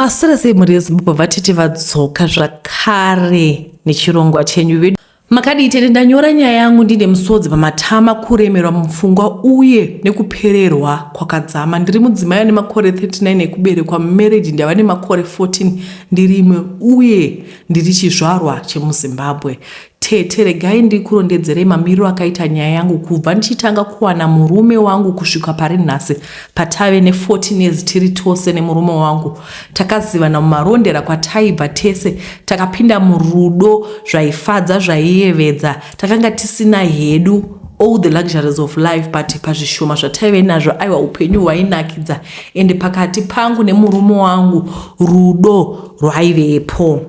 Maswera sei mhuri yeZimbabwe, vatete vadzoka zvakare nechirongwa chenyu vedu. Makadii tete? Ndanyora nyaya yangu ndine musodzi pamatama, kuremerwa mupfungwa uye nekupererwa kwakadzama. Ndiri mudzimai ane makore 39 ekuberekwa, mumarriage ndava nemakore 14 ndirime uye ndiri chizvarwa chemuZimbabwe. Tete, regai ndikurondedzerei mamiriro akaita nyaya yangu kubva ndichitanga kuwana murume wangu kusvika pari nhasi patave ne14 years tiri tose nemurume wangu. Takazivana mumarondera kwataibva tese, takapinda murudo zvaifadza, zvaiyevedza. Takanga tisina hedu all the luxuries of life, but pazvishoma zvataive nazvo, aiwa, upenyu hwainakidza. Ende pakati pangu nemurume wangu rudo rwaivepo.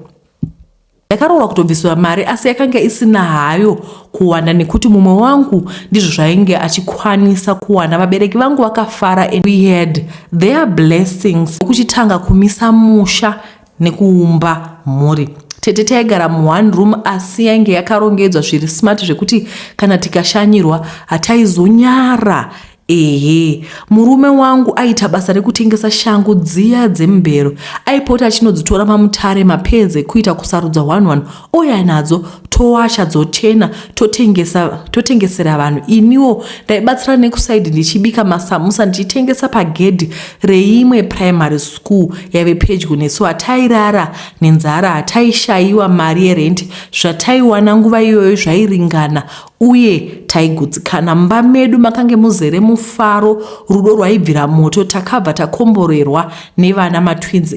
Ndakaroorwa kutobviswa mari, asi yakanga isina hayo kuwanda nekuti mumwe wangu ndizvo zvainge achikwanisa kuwana. Vabereki vangu vakafara and we had their blessings kuchitanga kumisa musha nekuumba mhuri. Tete, taigara muone room, asi yainge yakarongedzwa zviri smart zvekuti kana tikashanyirwa hataizonyara. Ehe, murume wangu aita basa rekutengesa shangu dziya dzemubhero. Aipota achinodzitora maMutare, mapairs ekuita kusarudza 11, ouya nadzo, towacha dzochena, totengesa, totengesera vanhu. Iniwo ndaibatsira nekuside ndichibika masamusa ndichitengesa pagedhi reimwe primary school yaive pedyo nesu. Hatairara nenzara, hataishayiwa mari yerenti. Zvataiwana nguva iyoyo zvairingana uye taigutsikana. Mumba medu makange muzere mufaro, rudo rwaibvira moto. Takabva takomborerwa nevana, matwins.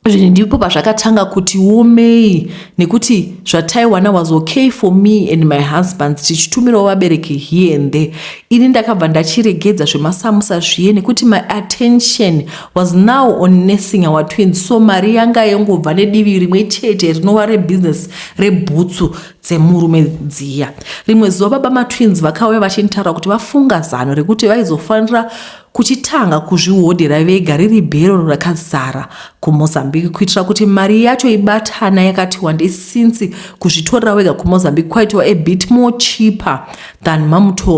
Zvinhu ndipo pazvakatanga kuti omei nekuti zvataiwana was okay for me and my husband, tichitumirawo vabereki here and there. Ini ndakabva ndachiregedza zvemasamusa zviye nekuti my attention was now on nursing our twins, so mari yanga yongobva nedivi rimwe chete rinova rebusiness rebhutsu dzemurume dziya. Rimwe zuva baba matwins vakauya vachinditaura kuti vafunga zano rekuti vaizofanira kuchitanga kuzvihodhera vega riri bhero rakazara kuMozambique kuitira kuti mari yacho ibatana yakati wandei, since kuzvitorera wega kuMozambique kwaitova a bit more cheaper than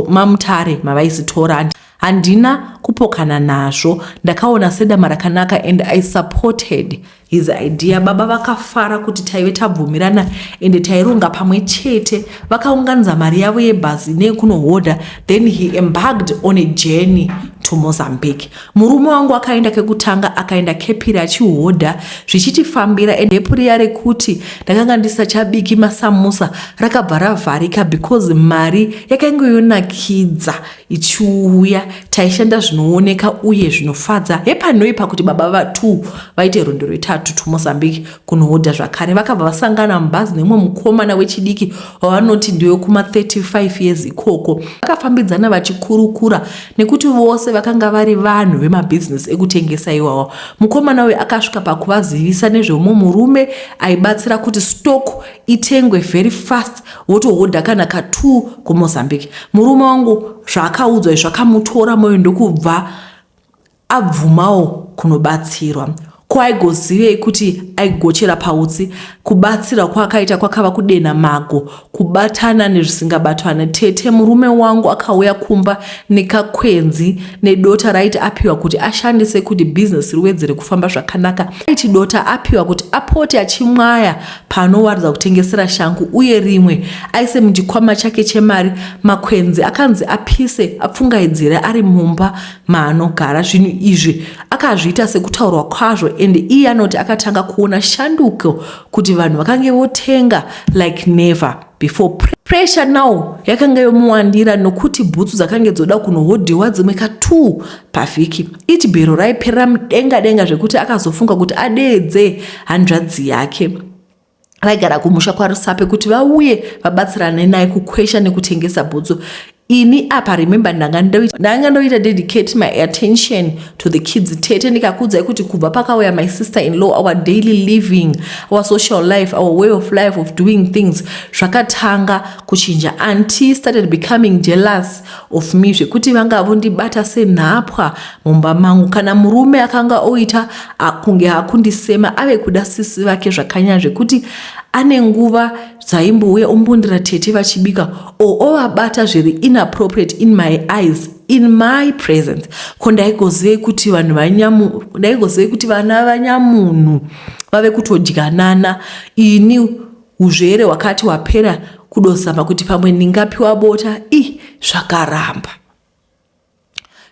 maMutare mavaisitora. Handina kupokana nazvo, ndakaona sedama rakanaka and I supported his idea. Baba vakafara kuti taive tabvumirana ende taironga pamwe chete. Vakaunganidza mari yavo yebhazi neyekunohodha, then he embarked on a journey to Mozambique. Murume wangu akaenda kekutanga, akaenda kepiri achihodha zvichitifambira. Ende puriya rekuti ndakanga ndisachabiki masamusa rakabva ravharika because mari yakange yonakidza ichiuya. Taishanda zvinooneka uye zvinofadza. Hepanoi pakuti baba vatu vaite rwendo rwetatu to Mozambique kunohodha zvakare. Vakabva vasangana mubhazi nemumwe mukomana wechidiki wavanoti ndewekuma35 years ikoko. Vakafambidzana vachikurukura nekuti vose vakanga vari vanhu vemabhizinesi ekutengesa iwawa. Mukomana uyu akasvika pakuvazivisa nezveumwe murume aibatsira kuti stock itengwe very fast, wotohodha kana ka2 kuMozambique. Murume wangu zvaakaudzwa zvakamutora mwoyo, ndokubva abvumawo kunobatsirwa. Ko aigozivei kuti aigochera pautsi? Kubatsira kwaakaita kwakava kudenha mago, kubatana nezvisingabatwane. Tete, murume wangu akauya kumba nekakwenzi nedota raiti apiwa kuti ashandise kuti bhizinesi riwedzere kufamba zvakanaka. Aiti dota apiwa kuti apote achimwaya paanowaridza kutengesera shangu uye rimwe aise muchikwama chake chemari. Makwenzi akanzi apise, apfungaidzire ari mumba maanogara. Zvinhu izvi akazviita sekutaurwa kwazvo, ende iye anoti akatanga kuona shanduko kuti vanhu vakange votenga like never before. Pressure now yakanga yomuwandira nokuti bhutsu dzakange dzoda kunohodhiwa dzimwe ka2 pavhiki. Ichi bhero raiperera mudenga denga zvekuti akazofunga kuti adeedze hanzvadzi yake vaigara kumusha kwaRusape kuti vauye vabatsirane naye kukwesha nekutengesa bhutsu. Ini apa, remember, ndanga ndoita dedicate my attention to the kids. Tete, ndikakuudzai kuti kubva pakauya my sister in law, our daily living, our social life, our way of life of doing things zvakatanga kuchinja. Auntie started becoming jealous of me zvekuti vanga vondibata senhapwa mumba mangu. Kana murume akanga oita kunge akundisema, ave kuda sisi vake zvakanyanya zvekuti ane nguva dzaimbouya ombundira tete vachibika o ovabata zviri inappropriate in my eyes. in my presence. Ko ndaigozivei kuti vanhu vanyamu ndaigozivei kuti vana vanyamunhu vave kutodyanana ini uzvere hwakati hwapera kudozama kuti pamwe ndingapiwa bota i zvakaramba.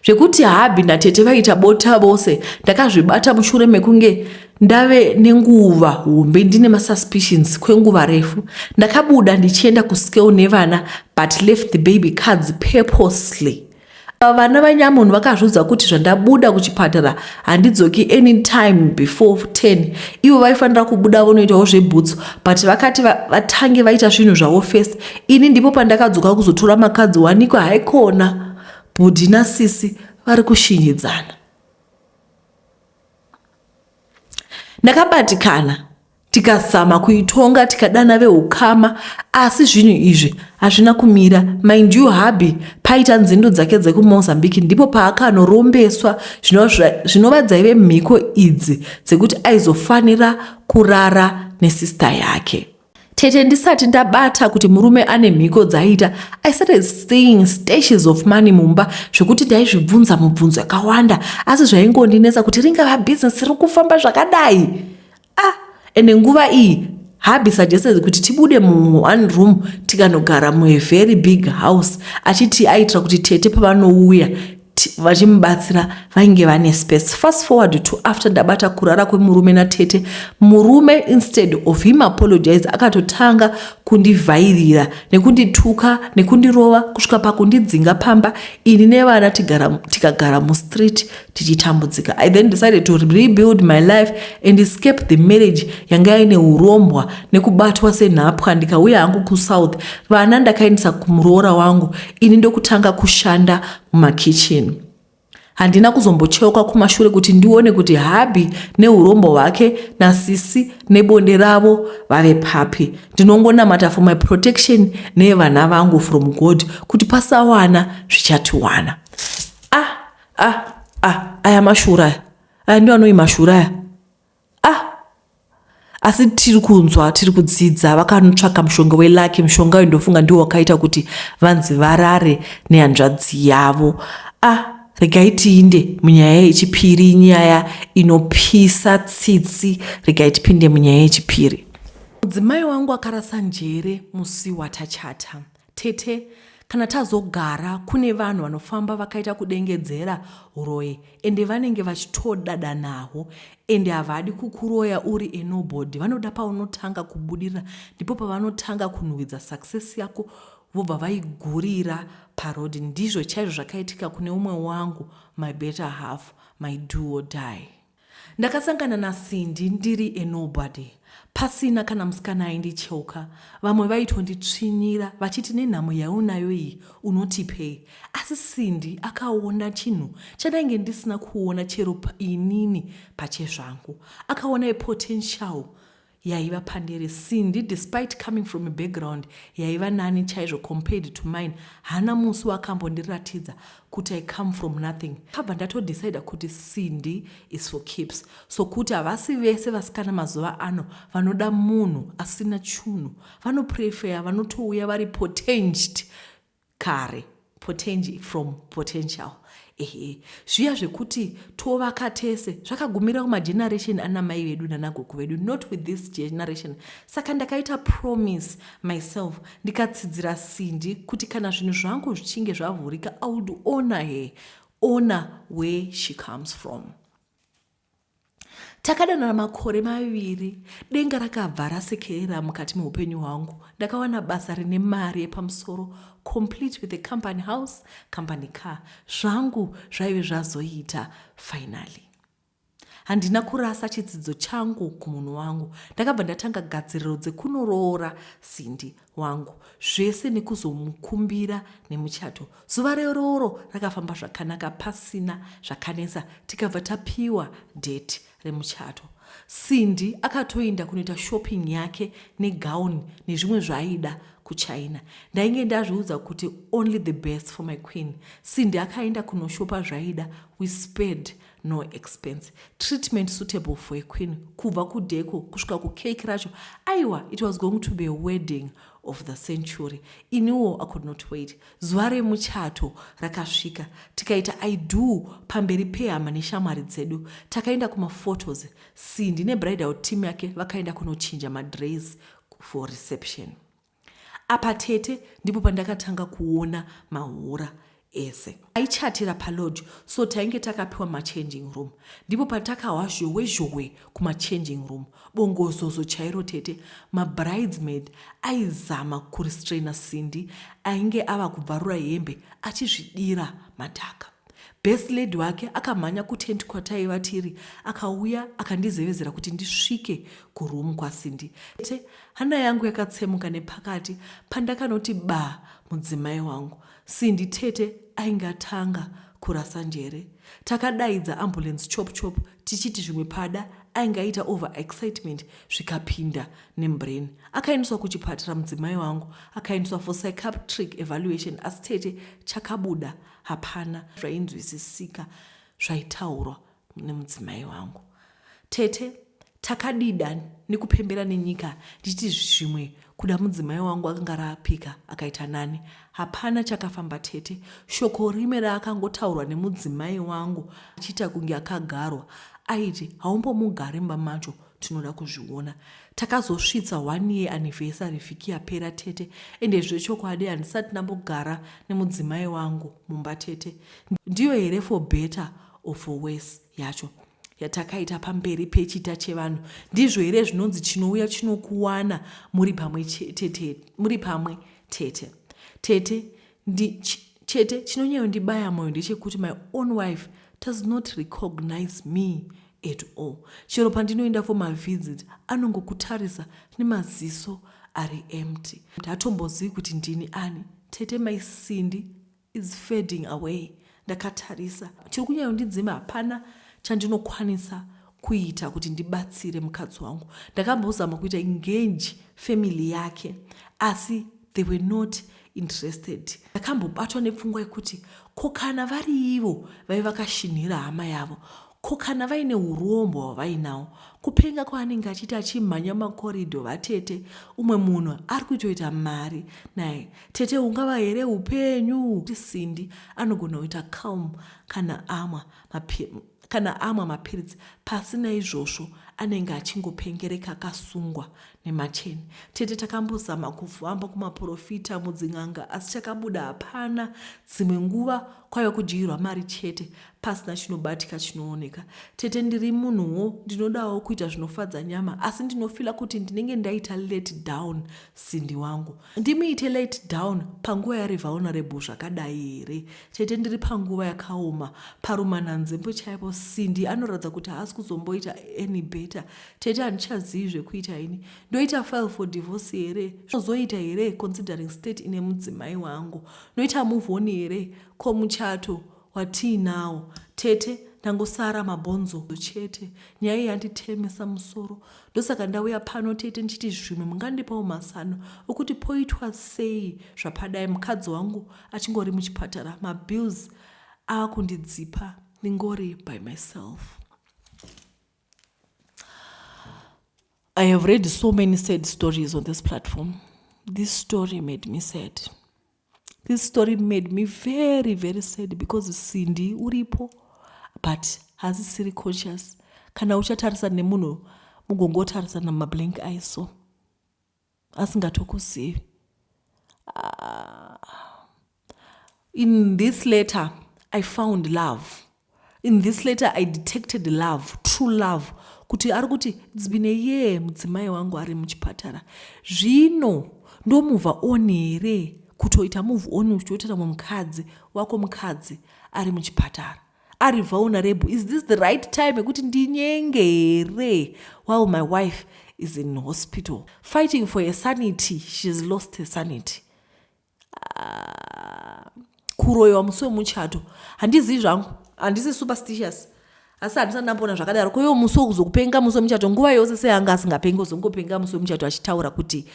Zvekuti hubby natete vaita bota vose ndakazvibata mushure mekunge ndave nenguva hombe ndine masuspicions kwenguva refu. Ndakabuda ndichienda kuscale nevana but left the baby cards purposely. Vana vanyamunhu vakazviudza kuti zvandabuda kuchipatara handidzoki anytime before 10. Ivo vaifanira kubuda vonoitawo zvebhutsu but vakati vatange vaita zvinhu zvavo first. Ini ndipo pandakadzoka kuzotora makadzi wanikwe haikona bhudhi nasisi vari kushinyidzana. Ndakabatikana tikazama kuitonga tikadana veukama asi zvinhu izvi hazvina kumira. Mind you hubby paita nzindo dzake dzekuMozambique ndipo paakanorombeswa zvinova dzaive mhiko idzi dzekuti aizofanira kurara nesister yake. Tete ndisati ndabata kuti murume ane mhiko dzaiita I started seeing stashes of money mumba zvekuti ndaizvibvunza mubvunzo yakawanda asi zvaingondinetsa kuti ringava business riri kufamba zvakadai ah ende nguva iyi hubby suggested kuti tibude mu one room tikanogara mu a very big house achiti aitira kuti tete pavanouya vachimubatsira vainge vane space. Fast forward to after ndabata kurara kwemurume natete, murume instead of him apologize akatotanga kundivhairira nekundituka nekundirova kusvika pakundidzinga pamba ini nevana tikagara mustreet tichitambudzika. I then decided to rebuild my life and escape the marriage yanga yaine urombwa nekubatwa senhapwa ndikauya hangu kusouth. Vana ndakaendesa kumuroora wangu ini ndokutanga kushanda mumakitchen. Handina kuzombocheuka kumashure kuti ndione kuti hubby neurombo hwake nasisi nebonde ravo vave papi. Ndinongonamata for my protection neyevana vangu from God kuti pasawana zvichatiwana. Ah, ah, ah, aya mashura aya. Aya ndiwo anoyi mashura aya. Ah, asi tiri kunzwa tiri kudzidza vakanotsvaka mushonga welaki mushonga uyu ndofunga ndiwo wakaita kuti vanzi varare nehanzvadzi yavo ah regai tiinde munyaya yechipiri nyaya inopisa tsitsi regai tipinde munyaya yechipiri mudzimai wangu akarasa njere musi watachata tete kana tazogara kune vanhu vanofamba vakaita kudengedzera uroyi ende vanenge vachitodada nahwo ende havadi kukuroya uri a nobody vanoda paunotanga kubudirira ndipo pavanotanga kunhuhwidza success yako vobva vaigurira paroad ndizvo chaizvo zvakaitika kune umwe wangu my better half my do or die. Ndakasangana naCindy ndiri a nobody pasina kana musikana aindicheuka. Vamwe vaitonditsvinyira vachiti nenhamo yaunayo iyi unotipei. Asi Cindy akaona chinhu chandainge ndisina kuona chero inini pachezvangu. Akaona a potential yaiva pandiri. Cindy despite coming from a background yaiva nani chaizvo compared to mine haana musi waakambondiratidza kuti I come from nothing. Ndakabva ndatodecider kuti Cindy is for keeps. Sokuti havasi vese vasikana mazuva ano vanoda munhu asina chunhu. Vanoprefer vanotouya vari potenged kare potenji from potential ehe zviya zvekuti tovaka tese zvakagumira kumageneration ana mai vedu nanagogo vedu not with this generation saka ndakaita promise myself ndikatsidzira Cindy kuti kana zvinhu zvangu zvichinge zvavhurika I would honor her honor where she comes from. Takadanana makore maviri, denga rakabva rasekerera mukati meupenyu hwangu. Ndakawana basa rine mari yepamusoro complete with a company house, company car. Zvangu zvaive zvazoita finally. Handina kurasa chidzidzo changu kumunhu wangu. Ndakabva ndatanga gadziriro dzekunoroora Cindy wangu zvese nekuzomukumbira nemuchato. Zuva rerooro rakafamba zvakanaka pasina zvakanetsa tikabva tapiwa date remuchato. Cindy akatoinda kunoita shopping yake negown nezvimwe zvaaida kuChina. Ndainge ndazviudza kuti only the best for my queen. Cindy akaenda kunoshopa zvaida we spared. no expense. Treatment suitable for a queen kubva kudeco kusvika kucake racho. Aiwa, it was going to be a wedding of the century. Iniwo I could not wait. Zuva remuchato rakasvika tikaita I do pamberi pehama neshamwari dzedu. Takaenda kumaphotos. Cindy nebridal team yake vakaenda kunochinja madress for reception. Apa tete ndipo pandakatanga kuona mahura ese. Aichatira palodge so tainge takapiwa machanging room. Ndipo patakahwa zhowe zhowe kumachanging room. Bongozozo chairo tete. Mabridesmaid aizama kurestrainer Cindy ainge ava kubvarura hembe achizvidira madhaka. Best lady wake akamhanya kutent kwataiva tiri akauya akandizevezera kuti ndisvike kuroom kwaCindy. Tete, hana yangu yakatsemuka nepakati pandakanoti baa mudzimai wangu. Cindy tete ainge atanga kurasa njere. Takadaidza ambulance chop chop tichiti zvimwe pada ainge aita over excitement zvikapinda nembrain. Akaendeswa kuchipatara mudzimai wangu akaendeswa for psychiatric evaluation asi tete chakabuda hapana zvainzwisisika zvaitaurwa nemudzimai wangu. Tete takadida nekupembera nenyika ndichiti zvimwe kuda mudzimai wangu akanga rapika akaita nani. Hapana chakafamba tete. Shoko rime raakangotaurwa nemudzimai wangu achiita kunge akagarwa aiti haumbomugari mumba macho tinoda kuzviona. Takazosvitsa one year anniversary vhiki yapera tete ende zvechokwadi handisati ndambogara nemudzimai wangu mumba tete. Ndiyo here for better or for worse yacho yatakaita pamberi pechita chevanhu? Ndizvo here zvinonzi chinouya chinokuwana muri pamwe tete, muri pamwe tete. Tete ndi chete chinonyanyondibaya moyo ndechekuti my own wife does not recognize me at all. Chero pandinoenda for mavisit anongokutarisa nemaziso ari empty. Hatombozivi kuti ndini ani. Tete mai Cindy is fading away ndakatarisa. Chiri kunyanyondidzima hapana chandinokwanisa kuita kuti ndibatsire mukadzi wangu. Ndakambozama kuita engage family yake asi they were not interested. Ndakambobatwa nepfungwa yekuti ko kana vari ivo vaiva vakashinhira hama yavo, ko kana vaine urombwa hwavainawo, kupenga kwaanenge achiita achimhanya makoridho vatete, umwe munhu ari kuitoita mari naye. Tete hungava here upenyu? Cindy anogona kuita calm kana amwa kana amwa mapiritsi pasina izvozvo anenge achingopengereka akasungwa nemacheni. Tete takambozama kufamba kumaporofita mudzin'anga asi chakabuda hapana. Dzimwe nguva kwaiva kudyirwa mari chete pasina chinobatika chinooneka. Tete ndiri munhuwo ndinodawo kuita zvinofadza nyama asi ndinofila kuti ndinenge ndaita let down Cindy wangu. Ndimuite let down panguva yari vulnerable zvakadai here? Tete ndiri panguva yakaoma parumananzembe chaipo Cindy anoratidza kuti haasi kuzomboita any better. Tete handichazivi zvekuita ini. Ndoita file for divorce here? Zvinozoita here considering state ine mudzimai wangu? Ndoita move on here? Ko muchato watiinawo? Tete ndangosara mabhonzo chete. Nyaya iyi yanditemesa musoro. Ndosaka ndauya pano tete ndichiti zvimwe mungandipawo mazano okuti poitwa sei zvapadai mukadzi wangu achingori muchipatara mabills ava kundidzipa ndingori by myself. I have read so many sad stories on this platform. This story made me sad. This story made me very very sad because Cindy uripo but hasisiri conscious. Kana uchatarisa nemunhu mugongotarisa namablank eyes so asingatokuzivi. In this letter I found love. In this letter I detected love, true love. Kuti ari kuti it's been a year mudzimai wangu ari muchipatara. Zvino ndomove on here kutoita move on uchitoitira mumwe mukadzi wako mukadzi ari muchipatara ari vulnerable. Is this the right time yekuti ndinyenge here while my wife is in hospital fighting for her sanity? She's lost her sanity. Kuroyiwa musi wemuchato handizivi zvangu, handisi superstitious asi handisati ndamboona zvakadaro. Koiwo musi wekuzokupenga musi wemuchato nguva yose seanga asingapengi ozongopenga musi wemuchato achitaura kuti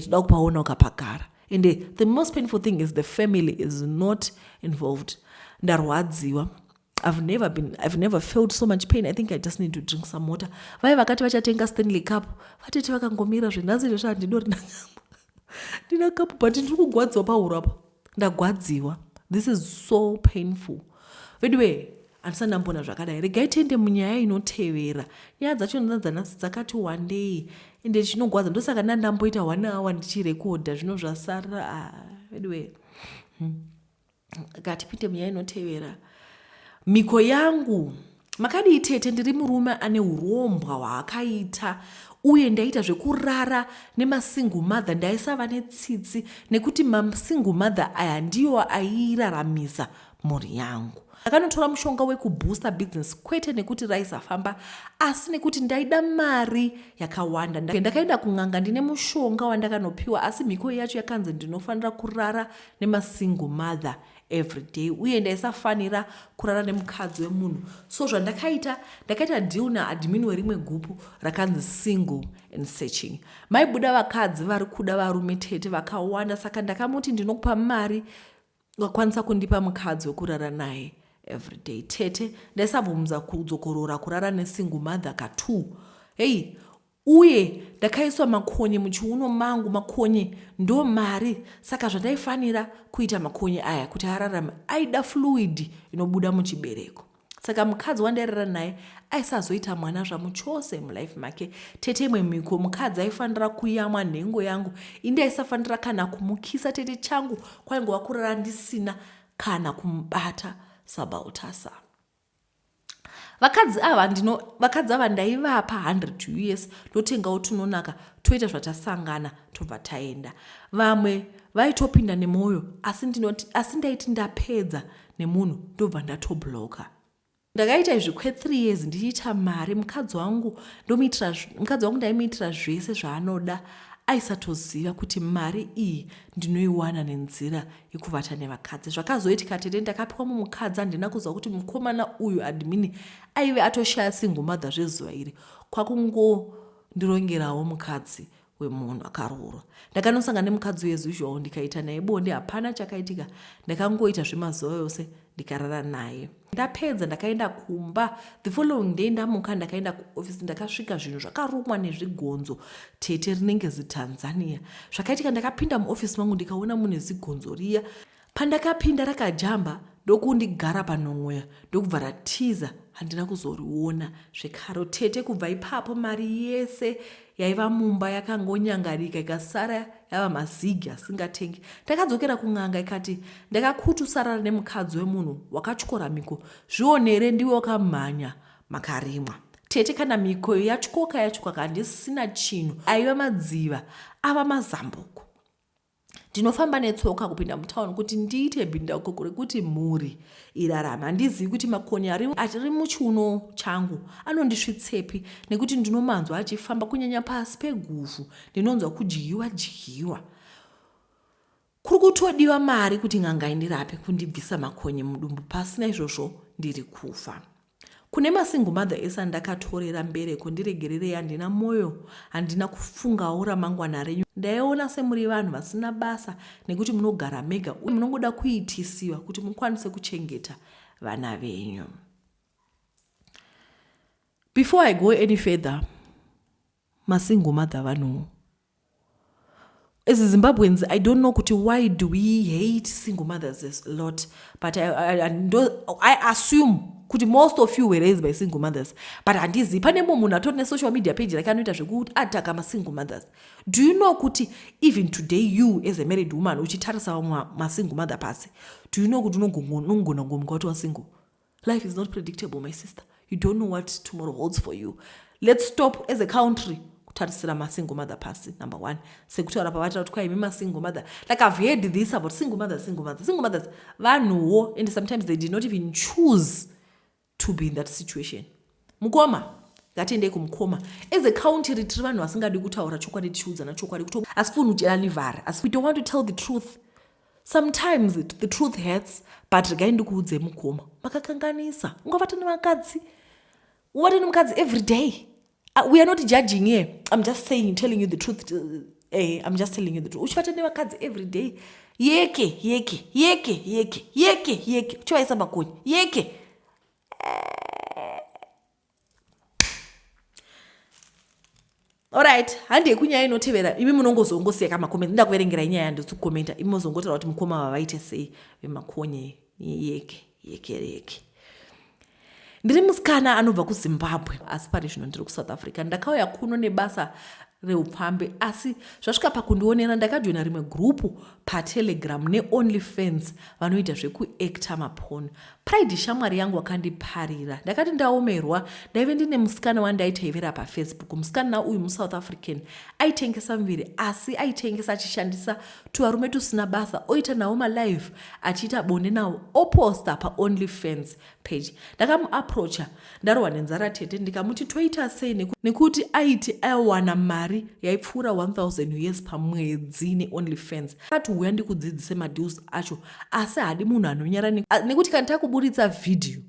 toda kupaona ukapagara. And the most painful thing is the family is not involved. Ndarwadziwa. I've never been, I've never felt so much pain. I think I just need to drink some water. Vai vakati vachatenga Stanley cup. Vatete vakangomira zvenhasi izvozvo handidori ndina cup but ndiri kugwadziwa pahuro apa. Ndagwadziwa. This is so painful. Veduwe handisati ndamboona zvakadai. Regai tiende munyaya inotevera. Nyaya dzacho dzanhasi dzakati wandei ende chinogwadza ndosaka ndandamboita one hour ndichirekodha zvino zvasara. Ah, veduwe. Ngatipinde munyaya inotevera. Mhiko yangu. Makadii tete, ndiri murume ane urombwa hwaakaita uye ndaita zvekurara nemasingle mother. Ndaisava netsitsi nekuti masingle mother aya ndiyo airaramisa mhuri yangu. Ndakanotora mushonga wekubooster business kwete nekuti raisafamba asi nekuti ndaida mari yakawanda. Ndakaenda kun'anga ndine mushonga wandakanopiwa asi mhiko yacho yakanzi ndinofanira kurara nemasingle mother everyday uye ndaisafanira kurara nemukadzi wemunhu. So zvandakaita, ndakaita deal naadmin werimwe gupu rakanzi Single and Searching. Maibuda vakadzi vari kuda varume tete vakawanda, saka ndakamuti ndinokupa mari wakwanisa kundipa mukadzi wekurara naye everyday. Tete, ndaisabvumidza kudzokorora kurara nesingle mother ka2. Hei, uye ndakaiswa makonye muchiuno mangu. Makonye ndo mari, saka zvandaifanira kuita makonye aya kuti ararame aida fluid inobuda muchibereko. Saka mukadzi wandairara naye aisazoita mwana zvamuchose mulife make. Tete, imwe mhiko, mukadzi aifanira kuyamwa nhengo yangu. Indi aisafanira kana kumukisa. Tete, changu kwaingova kurara ndisina kana kumubata saBaltasar. Vakadzi ava ndino vakadzi ava ndaivapa 100 US, ndotengawo tunonaka toita zvatasangana, tobva taenda. Vamwe vaitopinda nemwoyo, asi ndinoti asi ndaiti ndapedza nemunhu ndobva ndatobloka. Ndakaita izvi kwe3 years ndichiita mari. Mukadzi wangu ndomuitira, mukadzi wangu ndaimuitira zvese zvaanoda. Aisatoziva kuti mari iyi ndinoiwana nenzira yekuvata nevakadzi. Zvakazoitika tete, ndakapiwa mumukadzi. Handina kuziva kuti mukomana uyu admin aive atoshaya single mother zvezuva iri, kwakungondirongerawo mukadzi wemunhu akaroorwa. Ndakanosangana nemukadzi uyu as usual, ndikaita naye bonde. Hapana chakaitika, ndakangoita zvemazuva yose, ndikarara naye. Ndapedza ndakaenda kumba. The following day ndamuka ndakaenda kuofisi. Ndakasvika zvinhu zvakarumwa nezvigonzo tete, rinenge ziTanzania. Zvakaitika, ndakapinda muofisi mangu ndikaona mune zigonzo riya. Pandakapinda rakajamba ndokundigara panhongoya ndokubva ratiza. Handina kuzoriona zvekare tete. Kubva ipapo mari yese yaiva mumba yakangonyangarika, ikasara yava mazigi asingatengi. Ndakadzokera kun'anga ikati ndakakuti usarara nemukadzi wemunhu, wakatyora mhiko. Zvionere, ndiwe wakamhanya makarimwa. Tete, kana mhiko yatyoka yatyoka, handisina chinhu. Aiva madziva ava mazambuko. Ndinofamba netsoka kupinda mutauni kuti ndiite bhindauko rekuti mhuri irarame. Handizivi kuti makonye ari muchiuno changu anondisvitsepi nekuti ndinomanzwa achifamba kunyanya pasi peguvhu. Ndinonzwa kudyiwa dyiwa. Kuri kutodiwa mari kuti n'anga indirape kundibvisa makonye mudumbu. Pasina izvozvo ndiri kufa. Kune masingle mother ese andakatorera mbereko, ndiregererei. Handina mwoyo, handina kufungawo ramangwana renyu. Ndaiona semuri vanhu vasina basa nekuti munogara mega uye munongoda kuitisiwa kuti mukwanise kuchengeta vana venyu. Before I go any further, masingle mother vanhuwo. As Zimbabweans, I don't know kuti why do we hate single mothers a lot, but I assume kuti most of you were raised by single mothers, but handizivi. Pane mumwe munhu atori nesocial media page rake anoita zvekuataka masingle mothers. Do you know kuti even today you as a married woman uchitarisa vamwe masingle mother pasi, do you know kuti unogona kungomuka kuti wasingle? Life is not predictable, my sister. You don't know what tomorrow holds for you. Let's stop as a country kutarisira masingle mother pasi. Number one, sekutaura pavatira kuti kwaimi masingle mother, like I've heard this about single mothers, single mothers, single mothers vanhuwo, and sometimes they did not even choose to be in that situation. Mukoma, ngatiendei kumukoma. As a country tiri vanhu vasingadi kutaura chokwadi, tichiudzana chokwadi kuti asifuni kutyela asi we don't want to tell the truth. Sometimes the truth hurts, but regai ndikuudze mukoma, makakanganisa. Ungavata nevakadzi, uvate nemukadzi every day. We are not judging here. I'm just saying, telling you the truth. I'm just telling you the truth. Uchivata nevakadzi every day, yeke yeke yeke yeke yeke yeke, uchivaisa makonye yeke. Alright, handei kunyaya inotevera. Imi munongozongoseka makomenti. Ndakuverengerai nyaya handisi kukomenta. Imi mozongotaura kuti mukoma vavaite sei vemakonye yeke yeke yeke. Ndiri musikana anobva kuZimbabwe asi pari zvino ndiri kuSouth Africa. Ndakauya kuno nebasa reupfambi asi zvasvika pakundionera ndakajoina rimwe gurupu patelegram neonlyfans vanoita zvekuacta mapon Pride shamwari yangu wakandiparira. Ndakati ndaomerwa, ndaive ndine musikana wandaitevera paFacebook. Musikana uyu muSouth African aitengesa muviri asi aitengesa achishandisa tuvarume tusina basa oita nawo malive achiita bonde nawo oposta paOnlyfans page. Ndakamuapproacha ndarohwa nenzara tete ndikamuti toita sei nekuti aiti aiwana mari yaipfuura 1000 us pamwedzi neOnlyfans. Akati huya ndikudzidzise madeals acho asi haadi munhu anonyara nekuti kana takuburitsa vhidhiyo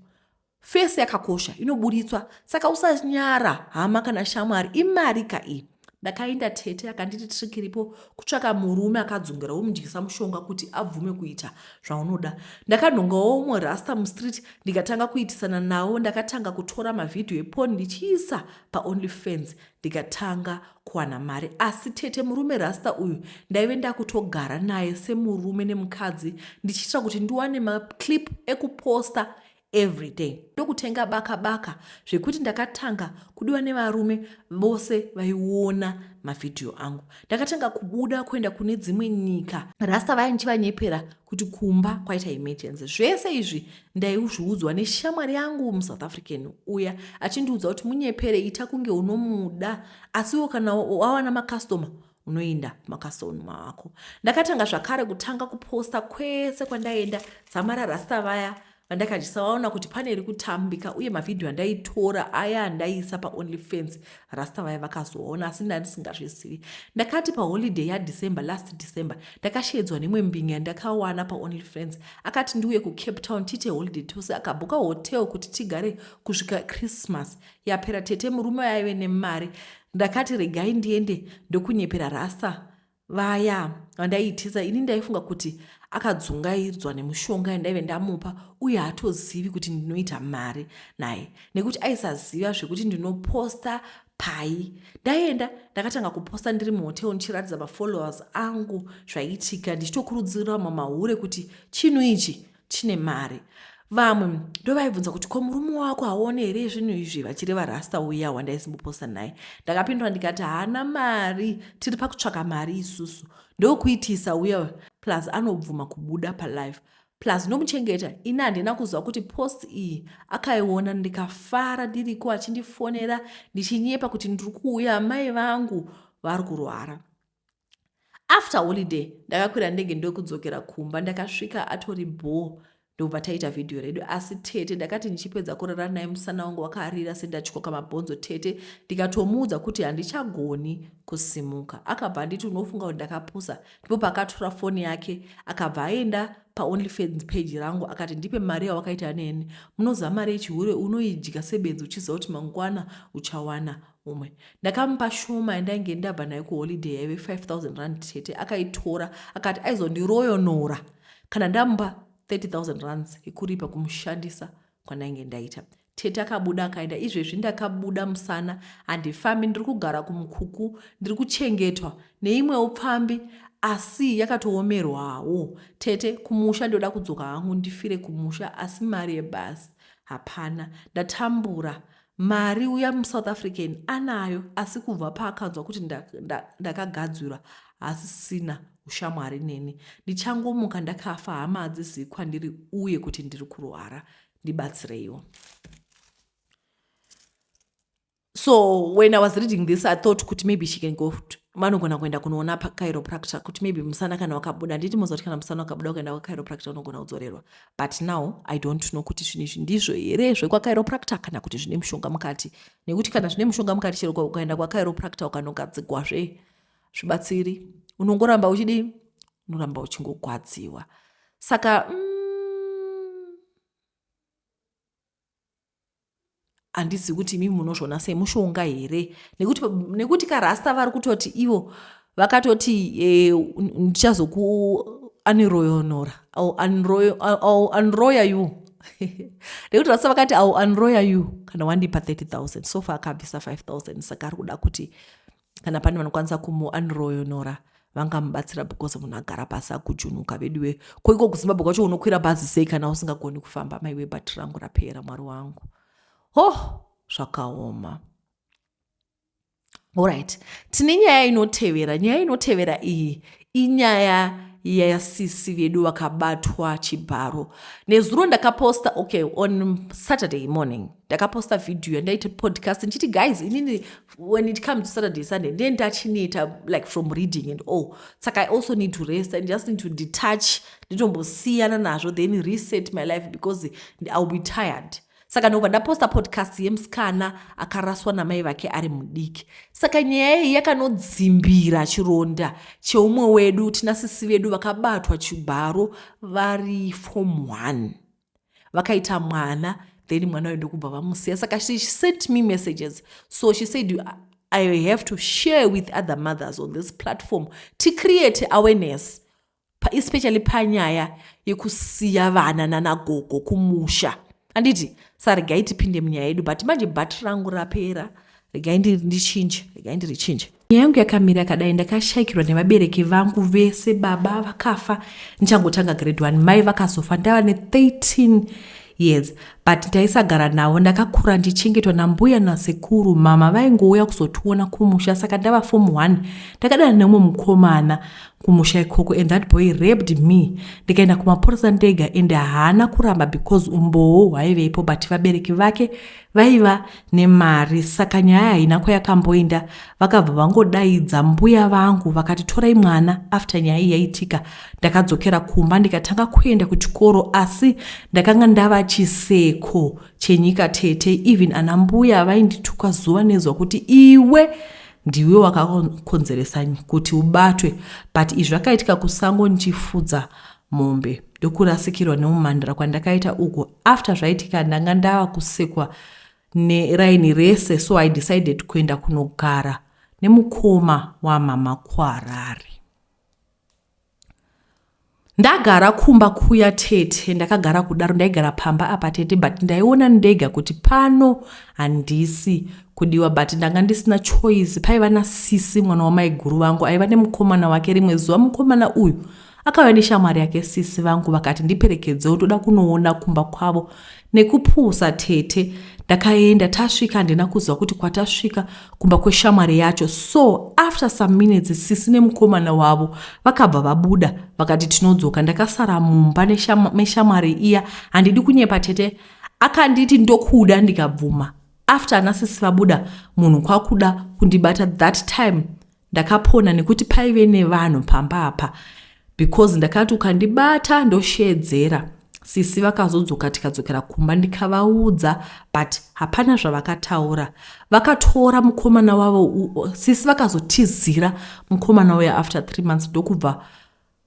fesi yakakosha inoburitswa saka usanyara hama kana shamwari imari ka iyi ndakaenda tete akanditi trick iripo kutsvaka murume akadzungera womudyisa mushonga kuti abvume kuita zvaunoda ndakanhongawo umwe rasta mustreet ndikatanga kuitisana nawo ndakatanga kutora mavhidhiyo eponi ndichiisa paonly fans ndikatanga kuwana mari asi tete murume rasta uyu ndaive ndakutogara naye semurume nemukadzi ndichiitira kuti ndiwane maclip ekuposta everyday ndokutenga baka baka zvekuti ndakatanga kudiwa nevarume vose vaiona mavhidhiyo angu ndakatanga kubuda kuenda kune dzimwe nyika rasta vaya ndichivanyepera kuti kumba kwaita emergency zvese izvi ndaizviudzwa neshamwari yangu musouth african uya achindiudza kuti munyepere ita kunge unomuda asiwo kana wawana makastoma unoenda kumakastoma ako ndakatanga zvakare kutanga kuposta kwese kwandaienda dzamara rasta vaya vandakadyisa vaona kuti pane iri kutambika uye mavhidhiyo andaitora aya andaiisa paonly fans rasta vaya vakazoona asi ndandisingazvizivi ndakati paholiday yadecember last december ndakasheedzwa nemwe mbinga yandakawana paonly fans akati ndiuye kucape town tiite holiday tose akabhuka hotel kuti tigare kusvika christmas yapera tete murume aive nemari ndakati regai ndiende ndokunyepera rasta Vaya vandaiitisa ini ndaifunga kuti akadzungaidzwa nemushonga yandaive ndamupa uye haatozivi kuti ndinoita mari naye nekuti aisaziva zvekuti ndinoposta pai. Ndaienda ndakatanga kuposta ndiri muhotel ndichiratidza mafollowers angu zvaiitika ndichitokurudzira mamahure kuti chinhu ichi chine mari vamwe ndovaibvunza kuti ko murume wako haone here zvinhu izvi vachireva rasta uya wandaisimboposta naye ndakapindura ndikati haana mari tiri pakutsvaka mari isusu ndokuitisa uya plus anobvuma kubuda palife plus ndomuchengeta ini handina kuziva kuti post iyi akaiona ndikafara ndiriko achindifonera ndichinyepa kuti ndiri kuuya amai vangu vari kurwara After holiday ndakakwira ndege ndokudzokera kumba ndakasvika atori bhoo ndobva taita vhidhiyo redu asi tete ndakati ndichipedza kurara naye musana wangu wakarira sendatyoka mabhonzo tete ndikatomuudza kuti handichagoni kusimuka akabva anditi unofunga kuti ndakapusa ndipo paakatora foni yake akabva aenda paonlyfans page rangu akati ndipe mari yawakaita neni munoziva mari yechihure unoidya sebenzi uchiziva kuti mangwana uchawana umwe ndakamupa shoma yandainge ndabva nayo kuholiday yaive 5000 rand tete akaitora akati aizondiroyonora kana ndamupa 30000 rands yekuripa kumushandisa kwandainge ndaita tete akabuda akaenda izvezvi ndakabuda musana handifambi ndiri kugara kumukuku ndiri kuchengetwa neimwewo pfambi asi yakatoomerwawo tete kumusha ndoda kudzoka hangu ndifire kumusha asi mari yebhasi hapana ndatambura Mari uya muSouth African anayo asi kubva paakanzwa kuti ndakagadzirwa nda, nda haasisina ushamwari neni. Ndichangomuka ndakafa hama hadzizivi kwandiri uye kuti ndiri kurwara. Ndibatsireiwo. So when I was reading this I thought kuti maybe she can go vanogona kuenda kunoona chiropractor kuti maybe musana kana wakabuda handiti moziva kuti kana musana wakabuda ukaenda kwachiropractor unogona kudzorerwa but now i don't know kuti zvinhu izvi ndizvo here zvekwachiropractor kana kuti zvine mushonga mukati nekuti kana zvine mushonga mukati chero ukaenda kwachiropractor ukanogadzigwazve zvibatsiri unongoramba uchidii unoramba uchingogwadziwa saka mm, handizivi kuti imimi munozviona sei mushonga here nekuti, nekuti karasta vari kutoti ivo vakatoti eh, ndichazoku aniroyonora unroya you. Nekuti rasta vakati, "I will unroya you kana wandipa 30,000." So far akabvisa 5000, saka ari kuda kuti kana pane vanokwanisa kumuunroyonora vangamubatsira, because munhu agara pasi akujunuka. Veduwe, ko iko kuZimbabwe kwacho unokwira bhazi sei kana usingagoni kufamba? Maiwe, bhatiri rangu rapera. Mwari wangu, oh, zvakaoma. Alright, tine nyaya inotevera. Nyaya inotevera iyi inyaya yasisi vedu vakabatwa chibharo. Nezuro ndakaposta, okay, on Saturday morning ndakaposta vhidhiyo yandaita podcast ndichiti, "Guys, inini when it comes to Saturday, Sunday, ndiye ndachineta, like from reading and all, saka I also need to rest and just need to detach, nditombosiyana nazvo, then reset my life because I will be tired." Saka ndobva ndaposta podcast yemusikana akaraswa namai vake ari mudiki. Saka nyaya iyi yakanodzimbira chironda cheumwe wedu. Tina sisi vedu vakabatwa chibharo vari form 1, vakaita mwana, then mwana uyu ndokubva vamusiya. Saka she sent me messages, so she said I have to share with other mothers on this platform to create awareness, especially panyaya yekusiya vana nanagogo kumusha, handiti? Saregai tipinde munyaya yedu, but manje bhatiri rangu rapera. Regai ndichinje, regai ndirichinje. Nyaya yangu yakamira yakadai. Ndakashayikirwa nevabereki vangu vese. Baba vakafa ndichangotanga grade 1, mai vakazofa ndava ne13 years, but ndaisagara navo. Ndakakura ndichengetwa nambuya nasekuru. Mama vaingouya kuzotiona kumusha. Saka ndava form 1, ndakadana nemumwe mukomana kumusha ikoko, and that boy raped me. Ndikaenda kumapurisa ndega, and haana kuramba because umbowo hwaivepo, but vabereki vake vaiva nemari, saka nyaya haina kwayakamboenda. Vakabva vangodaidza mbuya vangu vakati, "Torai mwana." After nyaya iyi yaitika, ndakadzokera kumba ndikatanga kuenda kuchikoro, asi ndakanga ndava chiseko chenyika, tete. Even ana mbuya vaindituka zuva nezuva kuti, "Iwe ndiwe wakakonzeresa kuti ubatwe." But izvi zvakaitika kusango ndichifudza mombe, ndokurasikirwa nemumhandara kwandakaita uko. After zvaitika, ndanga ndava kusekwa neraini rese, so I decided kuenda kunogara nemukoma wamama kuHarare. Ndagara kumba kuya, tete, ndakagara kudaro. Ndaigara pamba apa, tete, but ndaiona ndega kuti pano handisi kudiwa, but ndanga ndisina choice. Paiva nasisi, mwana wamaiguru vangu, aiva nemukomana wake. Rimwe zuva mukomana uyu akauya neshamwari yake. Sisi vangu vakati, "Ndiperekedzewo, ndoda kunoona kumba kwavo." Nekupusa, tete, ndakaenda. Tasvika, handina kuziva kuti kwatasvika kumba kweshamwari yacho. So after some minutes, sisi nemukomana wavo vakabva vabuda vakati, "Tinodzoka." Ndakasara mumba meshamwari iya. Handidi kunyepa, tete, akanditi, "Ndokuda," ndikabvuma. After ana sisi vabuda, munhu kwakuda kundibata. That time ndakapona nekuti paive nevanhu pamba apa, because ndakati, "Ukandibata ndoshedzera." Sisi vakazodzoka, tikadzokera kumba, ndikavaudza, but hapana zvavakataura. Vakatora mukomana wavo. Sisi vakazotizira mukomana uya after 3 months, ndokubva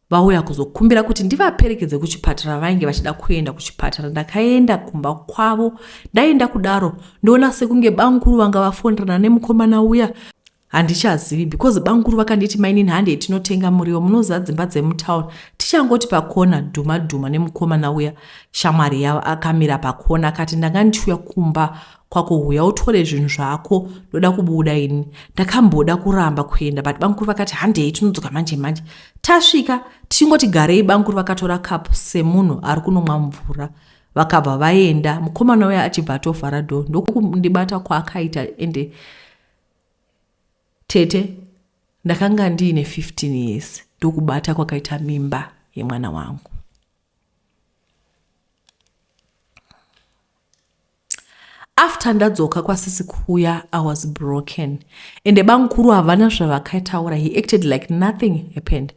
vauya kuzokumbira kuti ndivaperekedze kuchipatara. Vainge vachida kuenda kuchipatara. Ndakaenda kumba kwavo. Ndaenda kudaro, ndoona sekunge banguru vanga vafonderana nemukomana uya. Handichazivi, because banguru vakanditi, "Mainini, handei tinotenga muriwo." Munoziva dzimba dzemutauni. Tichangoti pakona, dhuma dhuma nemukomana uya, shamwari yavo, akamira pakona. Akati, "Ndanga ndichiuya kumba kwako, huya utore zvinhu zvako, ndoda kubuda ini." Ndakamboda kuramba kuenda, but banguru vakati, "Handei, tinodzoka manje manje." Tasvika, tichingoti garei, banguru vakatora kapu semunhu ari kunomwa mvura, vakabva vaenda. Mukomana uya achibva atovhara door, ndokundibata kwaakaita. Ende tete, ndakanga ndiine 15 years. Ndokubata kwakaita mimba yemwana wangu. After ndadzoka kwasisi kuya, I was broken, ende bamukuru havana zvavakataura. He acted like nothing happened.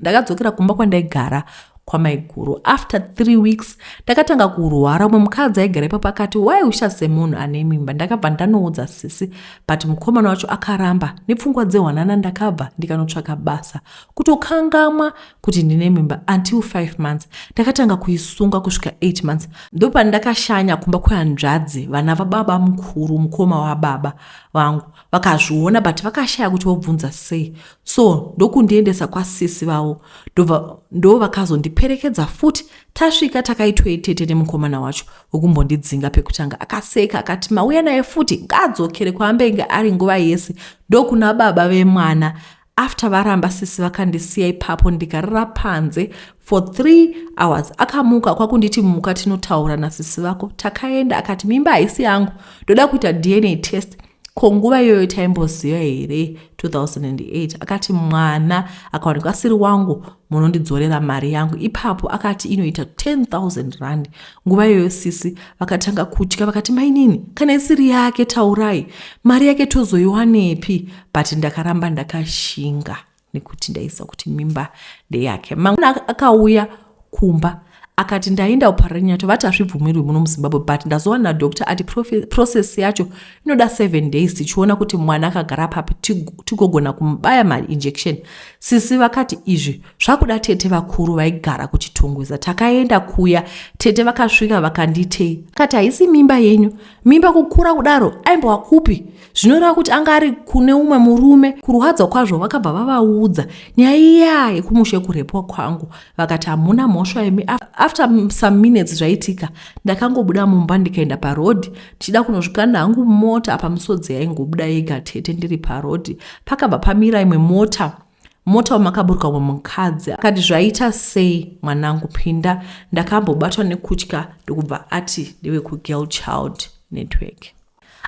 Ndakadzokera kumba kwandaigara kwamaiguru. After 3 weeks ndakatanga kurwara. Umwe mukadzi aigara ipapo akati, "Wai usha semunhu ane mimba?" Ndakabva ndanoudza sisi, but mukomana wacho akaramba. Nepfungwa dzehwanana, ndakabva ndikanotsvaka basa kutokangamwa kuti ndine mimba until 5 months. Ndakatanga kuisunga kusvika 8 months. Ndopandakashanya kumba kwehanzvadzi, vana vababa mukuru, mukoma wababa vangu. Vakazviona, but vakashaya kuti vobvunza sei, so ndokundiendesa kwasisi vavo. Ndo vakazondiperekedza. Vakazondiperekedza futi. Tasvika takaitwei tete nemukomana wacho wekumbondidzinga pekutanga. Akaseka akati mauya naye futi ngaadzokere kwaambenge ari nguva yese ndokuna baba vemwana. After varamba sisi vakandisiya ipapo ndikarara panze for 3 hours. Akamuka kwakunditi muka tinotaura nasisi vako. Takaenda akati mimba haisi yangu ndoda kuita DNA test. Ko nguva iyoyo taimboziva here 2008? Akati mwana akawanikwa asiri wangu munondidzorera mari yangu. Ipapo akati inoita 10,000 rand. Nguva iyoyo sisi vakatanga kutya vakati mainini kana isiri yake taurai mari yake tozoiwanepi? But ndakaramba ndakashinga nekuti ndaisa kuti mimba ndeyake. Mangwana akauya kumba akati ndaenda kuParirenyatwa vati hazvibvumirwi muno muZimbabwe but ndazowana nadoctor ati process yacho inoda 7 days tichiona kuti mwana akagara papi tigogona kumubaya mainjection. Sisi vakati izvi zvakuda tete vakuru vaigara kuChitungwiza. Takaenda kuya tete vakasvika vakanditei akati haisi mimba yenyu, mimba kukura kudaro aimbova kupi? Zvinoreva kuti anga ari kune umwe murume. Kurwadza kwazvo vakabva vavaudza nyaya iya yekumusha yekurepwa kwangu vakati hamuna mhosva imi. After some minutes zvaitika ndakangobuda mumba ndikaenda parodhi ndichida kunozvikanda hangu mumota. Apa misodzi yaingobuda yega tete ndiri parodhi. Pakabva pamira imwe mota mota wamakaburuka umwe mukadzi akati zvaita sei mwanangu pinda. Ndakambobatwa nekutya ndokubva ati ndewekugirl child network.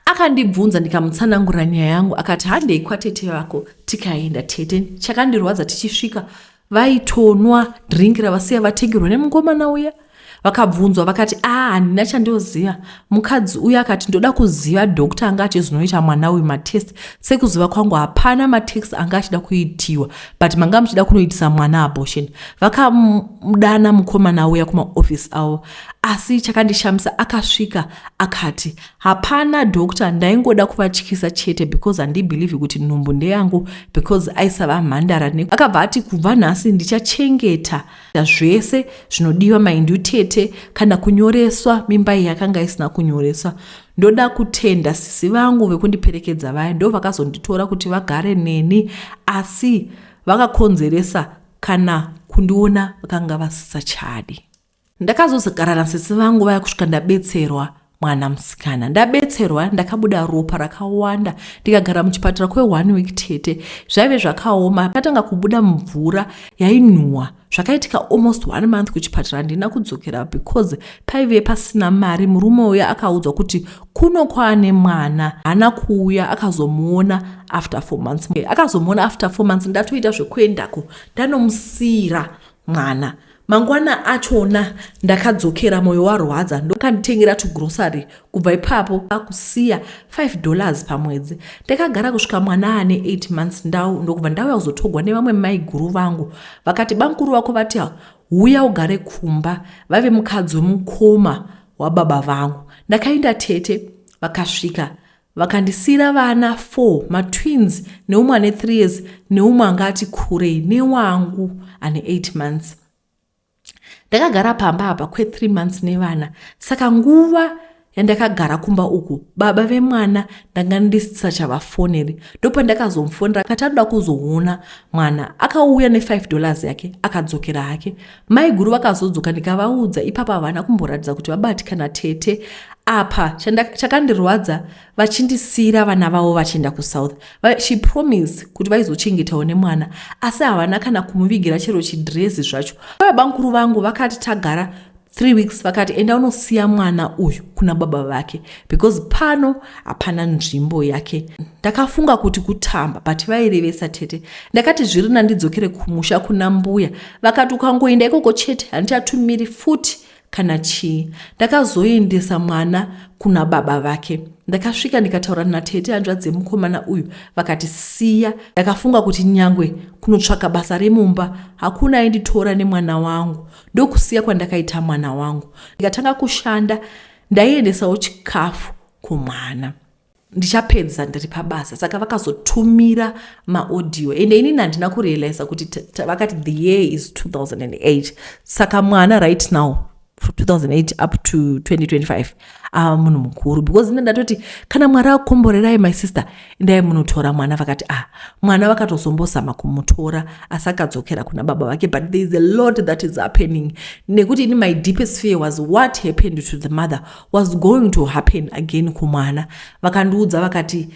Akandibvunza ndikamutsanangurira nyaya yangu akati handei kwatete vako. Tikaenda tete chakandirwadza tichisvika vaitonwa drink ravasiya vatengerwa nemukomana uya. Vakabvunzwa vakati a handina chandoziva. Mukadzi uya akati ndoda kuziva doctor anga achizonoita mwana uyu matest. Sekuziva kwangu hapana matext anga achida kuitiwa but manga muchida kunoitisa mwana abortion. Vakamudana mukomana uya kumaofisi avo asi chakandishamisa akasvika akati hapana doctor ndaingoda kuvatyisa chete because handibhilivhi kuti nhumbu ndeyangu because aisava mhandara. Akabva ati kubva nhasi ndichachengeta zvese zvinodiwa maindu tete kana kunyoreswa mimba iyi yakanga isina kunyoreswa. Ndoda kutenda sisi vangu vekundiperekedza vaya ndo vakazonditora kuti vagare neni asi vakakonzeresa kana kundiona vakanga vasisachadi. Ndakazogara nasisi vangu vaya kusvika ndabetserwa mwana musikana. Ndabetserwa ndakabuda ropa rakawanda ndikagara muchipatara kwe1 week tete. Zvaive zvakaoma katanga kubuda mvura yainhuhwa. Zvakaitika almost 1 month kuchipatara handina kudzokera because paive pasina mari. Murume uya akaudzwa kuti kuno kwaane mwana haana kuuya akazomuona after 4 months. Akazomuona after 4 months ndatoita zvekuendako ndanomusiyira mwana. Mangwana achona ndakadzokera moyo warwadza ndokanditengera tugrosary kubva ipapo akusiya $5 pamwedzi. Ndakagara kusvika mwana ane 8 months ndau ndokubva ndauya kuzotogwa nevamwe maiguru vangu. Vakati bamukuru vako vati huya ugare kumba vaive mukadzi wemukoma wababa vangu. Ndakaenda tete vakasvika vakandisiyira vana 4 matwins neumwe ane 3 years neumwe anga ati kurei newangu ane 8 months. Ndakagara pamba apa kwe3 months nevana saka nguva yandakagara kumba uku baba vemwana ndanga ndisachavafoneri. Ndopandakazomufonera akati anoda kuzoona mwana. Akauya ne$5 yake akadzokera hake. Maiguru vakazodzoka ndikavaudza ipapo havana kumboratidza kuti vabatikana tete. Apa chakandirwadza vachindisiyira vana vavo vachienda kuSouth. She promised kuti vaizochengetawo nemwana asi havana kana kumuvigira chero chidhirezi zvacho. Vabamukuru vangu vakati tagara 3 weeks vakati enda unosiya mwana uyu kuna baba vake because pano hapana nzvimbo yake. Ndakafunga kuti kutamba but vairevesa tete. Ndakati zviri nandidzokere kumusha kuna mbuya. Vakati ukangoenda ikoko chete handichatumiri futi kana chii. Ndakazoendesa mwana kuna baba vake. Ndakasvika ndikataura natete hanzvadzi yemukomana uyu vakati siya. Ndakafunga kuti nyangwe kunotsvaka basa remumba hakuna ainditora nemwana wangu. Ndokusiya kwandakaita mwana wangu. Ndikatanga kushanda ndaiendesawo chikafu kumwana. Ndichapedza ndiri pabasa saka vakazotumira maaudio ende inini handina kurealiza kuti vakati the year is 2008 saka mwana right now From 2008 up to 2025 ava munhu mukuru, because ine ndatoti kana Mwari akomborerai, my sister, endai munotora mwana. Vakati, ah, mwana vakatozombozama kumutora, asi akadzokera kuna baba vake. But there is a lot that is happening, nekuti ini my deepest fear was what happened to the mother was going to happen again kumwana. Vakandiudza vakati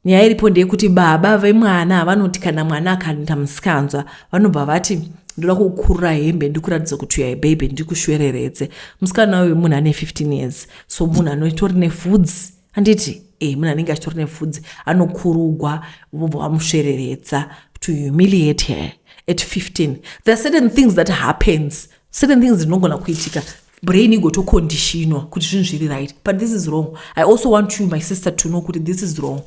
nyaya iripo ndeyekuti baba vemwana vanoti kana mwana akaita musikanzwa, vanobva vati, "Ndoda kukurura hembe ndikuratidza kuti uyai baby, ndikushwereredze." Musikana uyu munhu ane 15 years, so munhu anoitori nevhudzi, handiti? Munhu anenge achitori nevhudzi anokurugwa, vobva vamusvereredza to humiliate her at 15. There are certain things that happens, certain things dzinogona kuitika, brain igotoconditionwa kuti zvinhu zviri right, but this is wrong. I also want you, my sister, to know kuti this is wrong,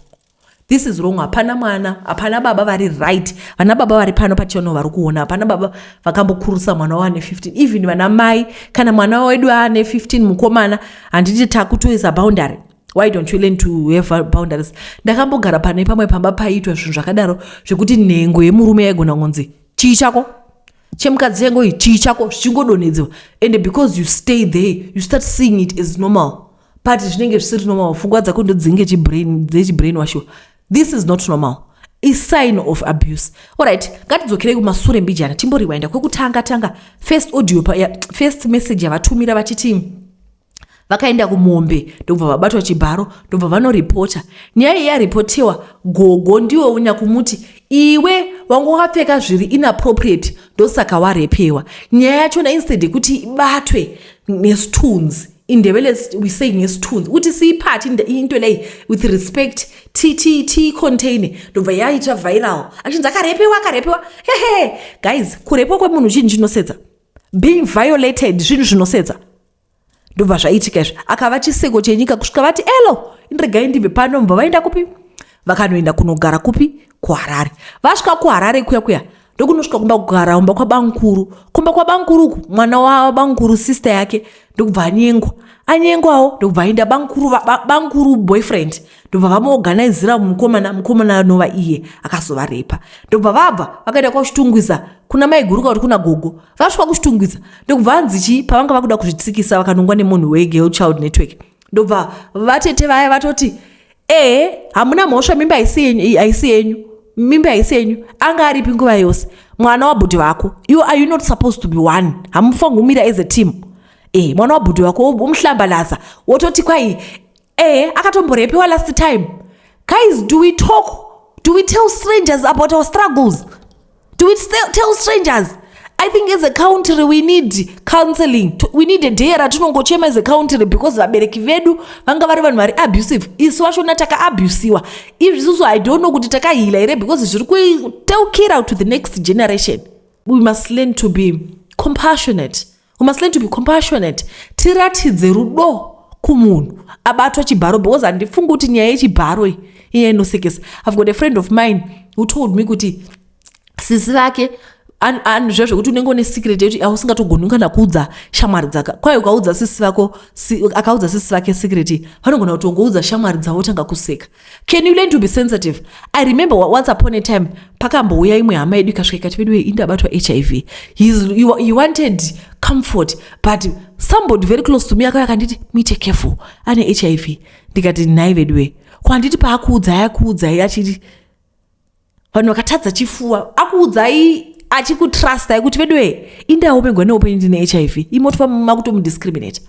this is wrong. Hapana mwana, hapana baba vari right. Vana baba vari pano pachano vari kuona, hapana baba vakambokurisa mwana wavo ane 15. Even vana mai, kana mwana wedu ane 15, mukomana, handiti takutoisa boundary? Why don't you learn to have boundaries? Ndakambogara pane pamwe pamba paiitwa zvinhu zvakadaro, zvekuti nhengo yemurume yaigona kunzi, "Chii chako?" Chemukadzi chengoi, "Chii chako?" Zvichingodonhedziwa. And because you stay there, you start seeing it as normal, but zvinenge zvisiri normal. Pfungwa dzako ndodzinge dzechibrainwashiwa. This is not normal, isign of abuse. Alright, ngatidzokerei kumasure mbijana, timboriwaenda kwekutanga tanga, first audio ya, first message yavatumira vachiti vakaenda kumombe, ndobva vabatwa chibharo, ndobva vanoripota. Nyaya iyi yaripotiwa, gogo ndiwo unyakumuti, "Iwe wanga wakapfeka zviri inappropriate, ndosaka warepewa." Nyaya yachona, instead yekuti ibatwe nesithunzi, iNdebele we say ngesithunzi, ukuthi siyiphathe into leyi with respect, tiyicontaine, ndobva yaita viral, achinzi akarepewa, akarepewa. Hehe, guys, kurepwa kwemunhu chinhu chinosetsa. Being violated zvinhu zvinosetsa. Ndobva zvaitika izvi, akava chiseko chenyika kusvika vati, "Elo, indiregai ndibve pano." Mubva vaenda kupi? Vakanoenda kunogara kupi? KuHarare. Vasvika kuHarare kuya kuya, ndokunosvika kumba, kugara kumba kwabankuru. Kumba kwabankuru uku, mwana wabankuru, sister yake, ndokubva anyengwa. Anyengwawo, ndokubva aenda bankuru, bankuru boyfriend, ndobva vamuorganizira mukomana. Mukomana anova iye akazovarepa. Ndobva vabva vakaenda kwaChitungwiza kuna maiguru, kuti kuna gogo. Vasvika kuChitungwiza, ndokubva vanzi chii? Pavanga vakuda kuzvitsikisa, vakanongwa nemunhu weGirl Child Network. Ndobva vatete vaya vatoti, "Ehe, hamuna mhosva, mimba haisi yenyu, mimba haisi yenyu. Anga aripi nguva yose mwana wabhudhi vako? Iwo, are you not supposed to be one? Hamufaniri kumira as a team? Mwana wabhudhi wako womuhlambalaza, wototi kwai akatomborepewa last time." Guys, do we talk? Do we tell strangers about our struggles? Do we tell strangers? I think as a country we need counseling. We need a day ratinongochema as a country, because vabereki vedu vanga vari vanhu vari abusive. Isu vachona takaabusiwa izvisusu. I don't know kuti takaheala here, because zviri kuteukira to the next generation. We must learn to be compassionate. We must learn to be compassionate. Tiratidze rudo kumunhu abatwa chibharo, because handifungi kuti nyaya yechibharo iyi inyaya inosekesa. I've got a friend of mine who told me kuti sisi vake, zviya zvekuti unenge une secret yekuti ausingatogoni kana kuudza shamwari dzaka kwai, ukaudza sisi vako, akaudza sisi vake secret, vanogona kutongoudza shamwari dzavo, tanga kuseka. Can you learn to be sensitive? I remember once upon a time pakambouya imwe hama yedu, ikasvika ikati, "Vedu, indabatwa HIV." He wanted comfort, but somebody very close to me akauya akanditi, "Mite careful, ane HIV." Ndikati, "Nhai veduwe, kwanditi paakuudzai, akuudzai achiti vanhu vakatadza chifuva, akuudzai achikutrustai kuti, veduwe, indaomegwa neupenyu, ndine HIV?" Imotwa makutomudiscriminate.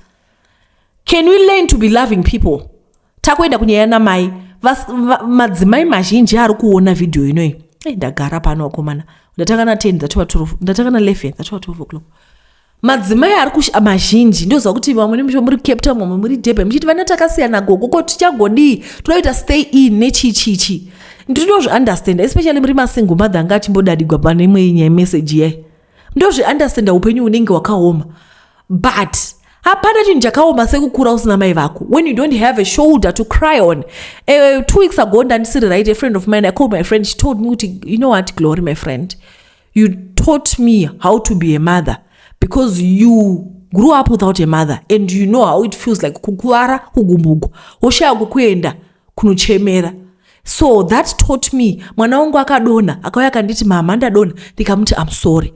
Can we learn to be loving people? Takuenda kunyaya namai. Madzimai mazhinji ari kuona vhidhiyo inoyi. Ei, ndagara pano, vakomana, ndatanga na10, dzatova 12, ndatanga na11, dzatova 12 o'clock. Madzimai ari mazhinji, ndoziva kuti vamwe muri Cape Town, vamwe muri Durban, muchiti vana takasiyana gogo, ko tichagodii? Todaita stay in nechichichi. Ndinozviunderstanda, especially muri masingle mother anga achimbodadigwa pane imwe nyaya message yai. Ndozviunderstanda, upenyu hunenge hwakaoma, but hapana chinhu chakaoma sekukura usina mai vako, when you don't have a shoulder to cry on. 2 weeks ago ndandisiri right. A friend of mine, I called my friend, she told me kuti, "You know what, Glory, my friend, you taught me how to be a mother, because you grew up without a mother and you know how it feels like kukuvara, kugumbugwa, woshaya kwekuenda kunochemera. So that taught me. Mwana wangu akadonha, akauya akanditi, 'Mama, ndadonha.' Ndikamuti, 'Am sorry.'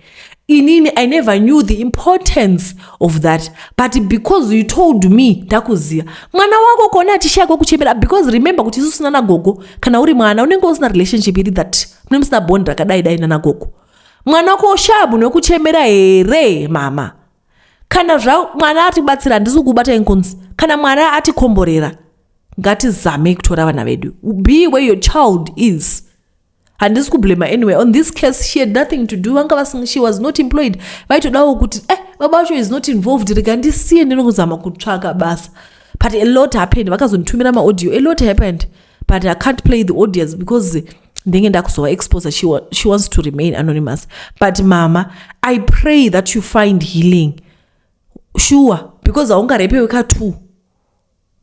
Inini I never knew the importance of that, but because you told me, ndakuziva. Mwana wako kona achishaya kwekuchemera, because remember kuti isusu nanagogo, kana uri mwana unenge usina relationship iri that mune musina bond rakadai dai nanagogo. Mwana wako oshaya munhu wekuchemera here, mama? Kana zva mwana atibatsira, handisi kubata inkunzi. Kana mwana atikomborera, ngatizamei kutora vana vedu. Be where your child is. Handisi kublame anyway. On this case she had nothing to do. Vanga vasinga, she was not employed. Vaitodawo kuti baba vacho is not involved, rega ndisiye ndinokuzama kutsvaka basa. But a lot happened. Vakazonditumira maaudio. A lot happened, but I can't play the audios because ndenge ndakuzova expose. She wants to remain anonymous. But mama, I pray that you find healing, sure, because haungarepewe ka2,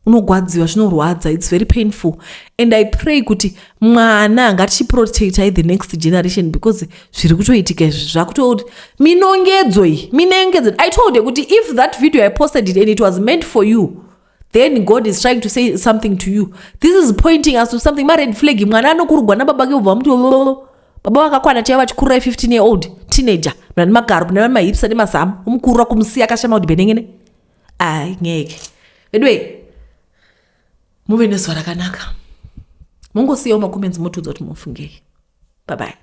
unogwadziwa, zvinorwadza. It's very painful. And I pray kuti mwana, ngatichiprotectai the next generation, because zviri kutoitika izvi zvakutoti minongedzo iyi, minongedzo. I told you kuti if that video, I posted it and it was meant for you, then God is trying to say something to you. This is pointing us to something, mared flag. Mwana anokurugwa nababa ke, ubva muti baba vakakwana chaiva vachikururai 15 year old teenager, muna nemagaro, muna nemahips nemazamu, umukurura kumusiya akashama kuti benengene. Ai, ngeke. Anyway, muve nezuva rakanaka. Mungosiyawo macomments motiudza kuti mufungei. Bye bye.